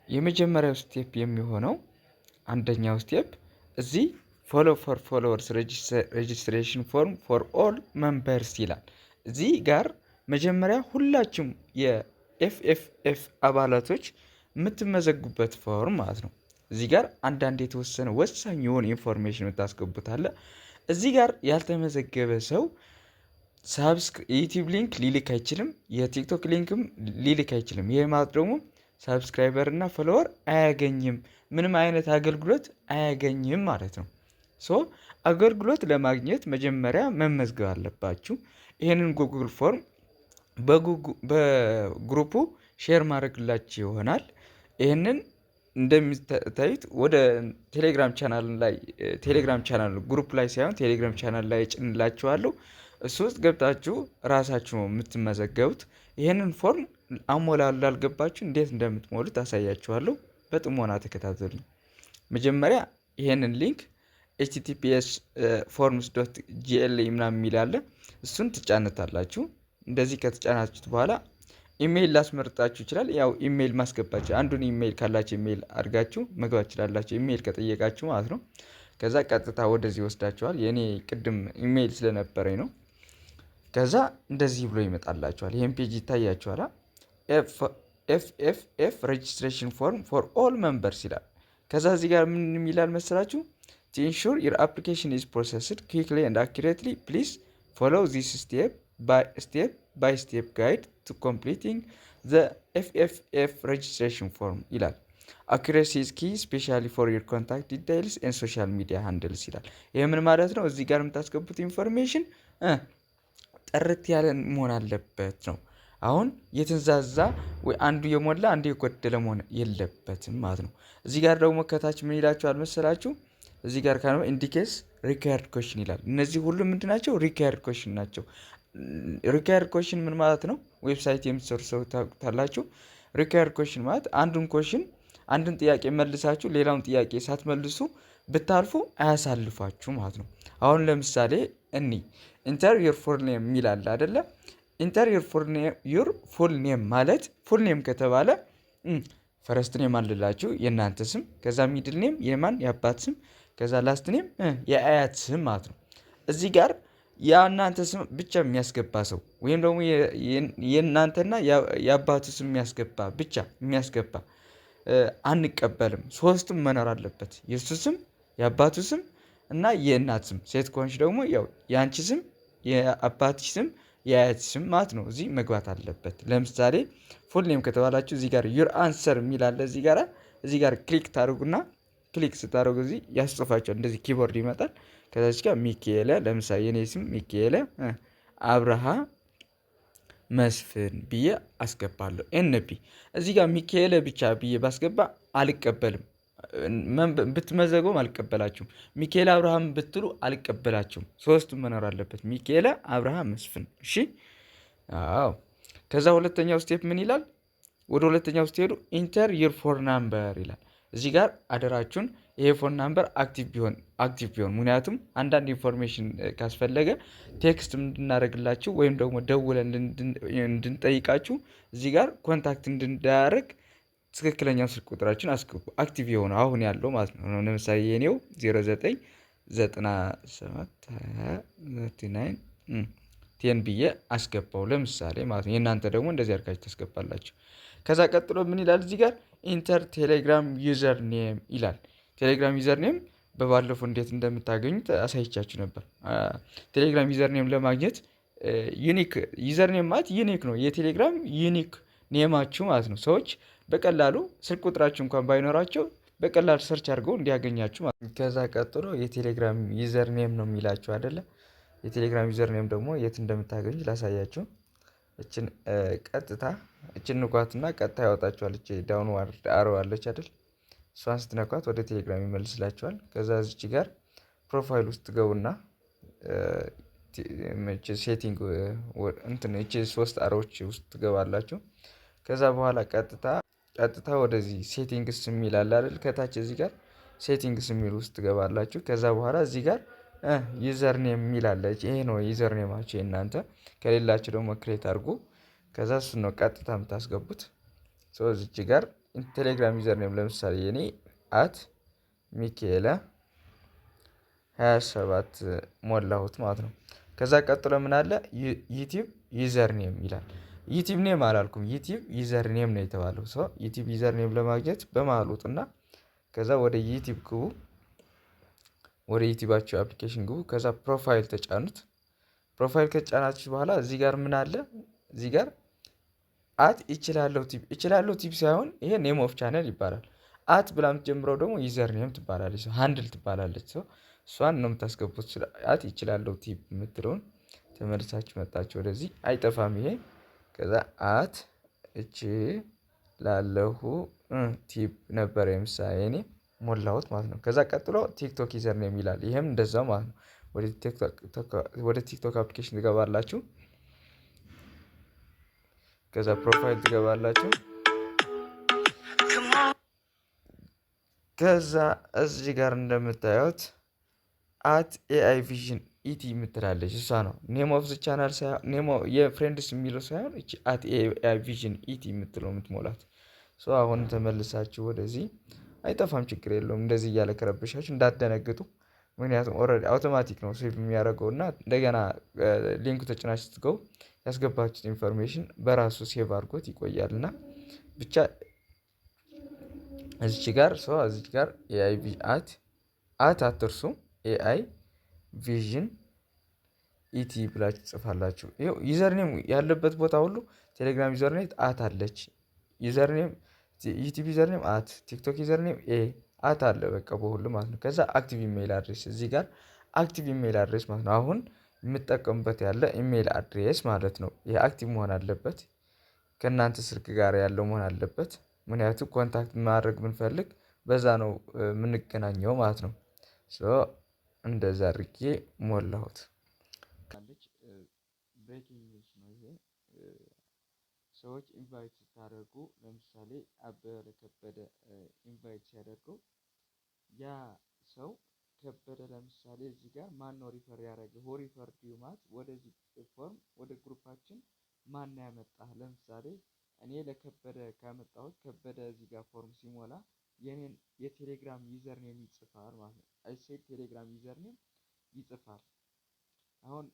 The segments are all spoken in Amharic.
የመጀመሪያው step የሚሆነው፣ አንደኛው step እዚህ follow for followers registration form for all members ይላል። እዚህ ጋር መጀመሪያ ሁላችሁም የ FFF አባላቶች የምትመዘገቡበት form ማለት ነው። እዚህ ጋር አንዳንድ የተወሰነ ወሳኝ የሆኑ information የምታስገቡት አለ። እዚህ ጋር ያልተመዘገበ ሰው የ YouTube link ሊልክ አይችልም። የ TikTok link ም ሊልክ አይችልም። ይህ ማለት ደግሞ subscriber እና follower አያገኝም። ምንም አይነት አገልግሎት አያገኝም ማለት ነው። So አገልግሎት ለማግኘት መጀመሪያ መመዝገብ አለባችሁ። ይህንን Google form በ group ኡ share ማድረግላችሁ ይሆናል። ይህንን እንደምታዩት ወደ ቴሌግራም ቻናል ላይ፣ Telegram channel group ላይ ሳይሆን Telegram channel ላይ እጭንላችኋለሁ። እሱ ውስጥ ገብታችሁ ራሳችሁ ነው የምትመዘገቡት። ይህንን form አሞላሉ ላልገባችሁ እንዴት እንደምትሞሉት አሳያችኋለሁ። በጥሞና ተከታተሉ። መጀመሪያ ይሄንን link https:/forms.gle ምናምን የሚል አለ። እሱን ትጫነታላችሁ። እንደዚህ ከተጫናችሁት በኋላ ኢሜይል ላስመርጣችሁ ይችላል። ያው ኢሜይል ማስገባችሁ አንዱን ኢሜይል ካላችሁ ኢሜይል አድርጋችሁ መግባት ትችላላችሁ። ኢሜይል ከጠየቃችሁ ማለት ነው። ከዛ ቀጥታ ወደዚህ ይወስዳችኋል። የኔ ቅድም ኢሜይል ስለነበረኝ ነው። ከዛ እንደዚህ ብሎ ይመጣላችኋል። ይሄን page ይታያችኋል። FFF registration form for all members ይላል። ከዛ እዚህ ጋር ምን ይላል መሰላችሁ? "To ensure your application is processed quickly and accurately, please follow this step by step by step guide to completing the FFF registration form" ይላል። "Accuracy is key, especially for your contact details and social media handles" ይላል። ይህ ምን ማለት ነው? እዚህ ጋር የምታስገቡት information ጥርት ያለ መሆን አለበት ነው። አሁን የተንዛዛ ወይ አንዱ የሞላ አንዱ የጎደለ መሆን የለበትም ማለት ነው። እዚህ ጋር ደግሞ ከታች ምን ይላችኋል መሰላችሁ? እዚህ ጋር ካለ indicates required question ይላል። እነዚህ ሁሉ ምንድን ናቸው? Required question ናቸው። Required question ምን ማለት ነው? Website የምትሰሩ ሰው ታውቁታላችሁ። Required question ማለት አንዱን question፣ አንድን ጥያቄ መልሳችሁ ሌላውን ጥያቄ ሳትመልሱ ብታልፉ አያሳልፋችሁም ማለት ነው። አሁን ለምሳሌ እኒ "Enter your full name" የሚል አለ አይደለ? "Enter your full name" ማለት full name ከተባለ first name አለላችሁ የእናንተ ስም፣ ከዛ middle name የማን፣ የአባት ስም፣ ከዛ last name የአያት ስም ማለት ነው። እዚህ ጋር የእናንተ ስም ብቻ የሚያስገባ ሰው ወይም ደግሞ የእናንተና የአባቱ ስም የሚያስገባ ብቻ የሚያስገባ አንቀበልም። ሶስቱም መኖር አለበት። የእሱ ስም፣ የአባቱ ስም እና የእናት ስም። ሴት ከሆንሽ ደግሞ ያው የአንቺ ስም፣ የአባትሽ ስም፣ የአያት ስም ማለት ነው። እዚህ መግባት አለበት። ለምሳሌ full name ከተባላችሁ እዚህ ጋር "Your answer" የሚል አለ። እዚህ ጋር click ታደርጉና click ስታደርጉ እዚህ ያስጽፋችኋል። እንደዚህ keyboard ይመጣል። ከዛች ጋር ሚካኤለ፣ ለምሳሌ የኔ ስም ሚካኤለ አብርሃ መስፍን ብዬ አስገባለሁ። NB እዚህ ጋር ሚካኤለ ብቻ ብዬ ባስገባ አልቀበልም። ብትመዘገቡም አልቀበላችሁም። ሚካኤል አብርሃም ብትሉ አልቀበላችሁም። ሶስቱም መኖር አለበት። ሚካኤለ አብርሃም መስፍን። እሺ፣ አዎ። ከዛ ሁለተኛው step ምን ይላል? ወደ ሁለተኛው ስትሄዱ "Enter your phone number" ይላል። እዚህ ጋር አደራችሁን ይሄ phone number active ቢሆን፣ ምክንያቱም አንዳንድ information ካስፈለገ text እንድናደርግላችሁ ወይም ደግሞ ደውለን እንድንጠይቃችሁ እዚህ ጋር contact እንድናደርግ ትክክለኛው ስልክ ቁጥራችሁን አስገቡ። Active የሆነ አሁን ያለው ማለት ነው። ለምሳሌ የኔው 0997 29 10 ብዬ አስገባው ለምሳሌ ማለት ነው። የእናንተ ደግሞ እንደዚህ አድርጋችሁ ታስገባላችሁ። ከዛ ቀጥሎ ምን ይላል? እዚህ ጋር "Enter Telegram username" ይላል። Telegram username በባለፈው እንዴት እንደምታገኙት አሳይቻችሁ ነበር። Telegram username ለማግኘት unique username ማለት unique ነው። የ Telegram unique name ኣችሁ ማለት ነው። ሰዎች በቀላሉ ስልክ ቁጥራችሁ እንኳን ባይኖራቸው በቀላሉ search አድርገው እንዲያገኛችሁ ማለት ነው። ከዛ ቀጥሎ የ Telegram username ነው የሚላችሁ አይደለ? የ Telegram username ደግሞ የት እንደምታገኙ ላሳያችሁ። እችን ቀጥታ እችን ንኳትና ቀጥታ ያወጣችኋል። እቺ downward arrow አለች አይደል? እሷን ስትነኳት ወደ ቴሌግራም ይመልስላችኋል። ከዛ እዚች ጋር profile ውስጥ ገቡና setting እንትን እቺ ሶስት arrow ዎች ውስጥ ትገባላችሁ። ከዛ በኋላ ቀጥታ ቀጥታ ወደዚህ settings የሚል አለ አይደል? ከታች እዚህ ጋር settings የሚል ውስጥ ትገባላችሁ። ከዛ በኋላ እዚህ ጋር username የሚል አለ። ይሄ ነው username ኣችሁ የእናንተ። ከሌላችሁ ደግሞ create አድርጉ። ከዛ እሱን ነው ቀጥታ የምታስገቡት። So እዚች ጋር ቴሌግራም username ለምሳሌ የኔ @ሚካኤለ27 ሞላሁት ማለት ነው። ከዛ ቀጥሎ ምን አለ? YouTube username ይላል። YouTube name አላልኩም፣ YouTube username ነው የተባለው። So YouTube username ለማግኘት በመሀል ውጡና ከዛ ወደ YouTube ግቡ፣ ወደ YouTube ኣችሁ application ግቡ። ከዛ profile ተጫኑት። Profile ከተጫናችሁ በኋላ እዚህ ጋር ምን አለ? እዚህ ጋር @ይችላለሁ ቲፕ፣ ይችላለሁ ቲፕ ሳይሆን ይሄ name of channel ይባላል። At ብላ የምትጀምረው ደግሞ username ትባላለች፣ handle ትባላለች። So እሷን ነው የምታስገቡት። @ይችላለሁ ቲፕ የምትለውን ተመልሳችሁ መጣችሁ ወደዚህ፣ አይጠፋም ይሄ። ከዛ @እችላለሁ ቲፕ ነበር የምሳሌ እኔ ሞላሁት ማለት ነው። ከዛ ቀጥሎ TikTok username ይላል። ይሄም እንደዛው ማለት ነው። ወደ TikTok application ትገባላችሁ። ከዛ profile ትገባላችሁ። ከዛ እዚህ ጋር እንደምታዩት @AIVisionET የምትላለች፣ እሷ ነው። Name of channel ሳይሆን፣ የ friends የሚለው ሳይሆን፣ እቺ @AIVisionET የምትለው የምትሞላት። So አሁን ተመልሳችሁ ወደዚህ፣ አይጠፋም፣ ችግር የለውም። እንደዚህ እያለ ከረበሻችሁ እንዳትደነግጡ። ምክንያቱም already automatic ነው save የሚያደርገው እና እንደገና link ኡ ተጭናችሁ ስትገቡ ያስገባችሁት information በራሱ save አድርጎት ይቆያል። እና ብቻ እዚች ጋር፣ so እዚች ጋር AI at አትርሱ፣ AIVisionET ብላችሁ ትጽፋላችሁ። ይኸው username ያለበት ቦታ ሁሉ ቴሌግራም username at አለች። Username፣ YouTube username at፣ TikTok username ኤ at አለ፣ በቃ በሁሉ ማለት ነው። ከዛ active email address፣ እዚህ ጋር active email address ማለት ነው። አሁን የምጠቀሙበት ያለ email address ማለት ነው። ይሄ active መሆን አለበት። ከእናንተ ስልክ ጋር ያለው መሆን አለበት። ምክንያቱም contact ማድረግ ብንፈልግ በዛ ነው የምንገናኘው ማለት ነው። So እንደዛ አድርጌ ሞላሁት። Breaking news ነው ይሄ። ሰዎች invite ስታደርጉ፣ ለምሳሌ አበበ ከበደ invite ሲያደርገው ያ ሰው ከበደ፣ ለምሳሌ እዚህ ጋር ማን ነው refer ያደረገ? Who referred you ማለት ወደዚህ form ወደ group ኣችን ማን ያመጣህ? ለምሳሌ እኔ ለከበደ ካመጣሁት ከበደ እዚህ ጋር form ሲሞላ የኔን የቴሌግራም username ይጽፋል ማለት ነው። I said ቴሌግራም username ይጽፋል። አሁን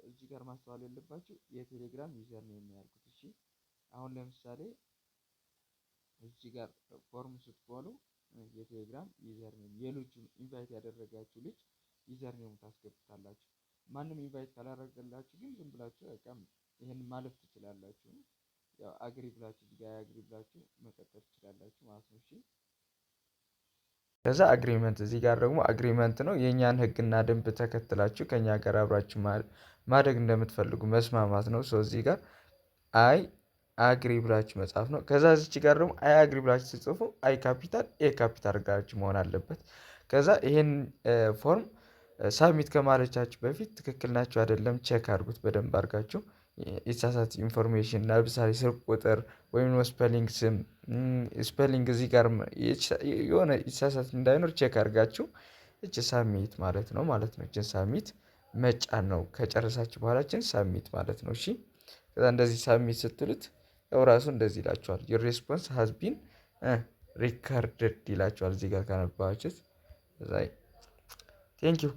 እዚህ ጋር ማስተዋል ያለባችሁ የቴሌግራም username ነው ያልኩት። እሺ፣ አሁን ለምሳሌ እዚህ ጋር form ስትሞሉ የቴሌግራም username የልጁን፣ invite ያደረጋችሁ ልጅ username ኡ ታስገብታላችሁ። ማንም invite ካላደረገላችሁ ግን ዝም ብላችሁ በቃ ይሄን ማለፍ ትችላላችሁ። ያው agree ብላችሁ፣ እዚህ ጋር agree ብላችሁ መቀጠል ትችላላችሁ ማለት ነው። እሺ፣ ከዛ agreement፣ እዚህ ጋር ደግሞ agreement ነው። የእኛን ህግና ደንብ ተከትላችሁ ከኛ ጋር አብራችሁ ማደግ እንደምትፈልጉ መስማማት ነው። So እዚህ ጋር I agree ብላችሁ መጻፍ ነው። ከዛ እዚች ጋር ደግሞ I agree ብላችሁ ስትጽፉ I capital፣ A capital አድርጋችሁ መሆን አለበት። ከዛ ይሄን form submit ከማለቻችሁ በፊት ትክክል ናቸው አይደለም check አድርጉት በደንብ አድርጋችሁ። የተሳሳተ information ለምሳሌ ስልክ ቁጥር ወይም spelling፣ ስም spelling እዚህ ጋር የሆነ የተሳሳተ እንዳይኖር check አድርጋችሁ እች submit ማለት ነው ማለት ነው። እችን submit መጫን ነው። ከጨረሳችሁ በኋላ እችን submit ማለት ነው። እሺ፣ ከዛ እንደዚህ submit ስትሉት ያው ራሱ እንደዚህ ይላችኋል። "Your response has been recorded" ይላችኋል። እዚህ ጋር ካነባችሁት። Thank you.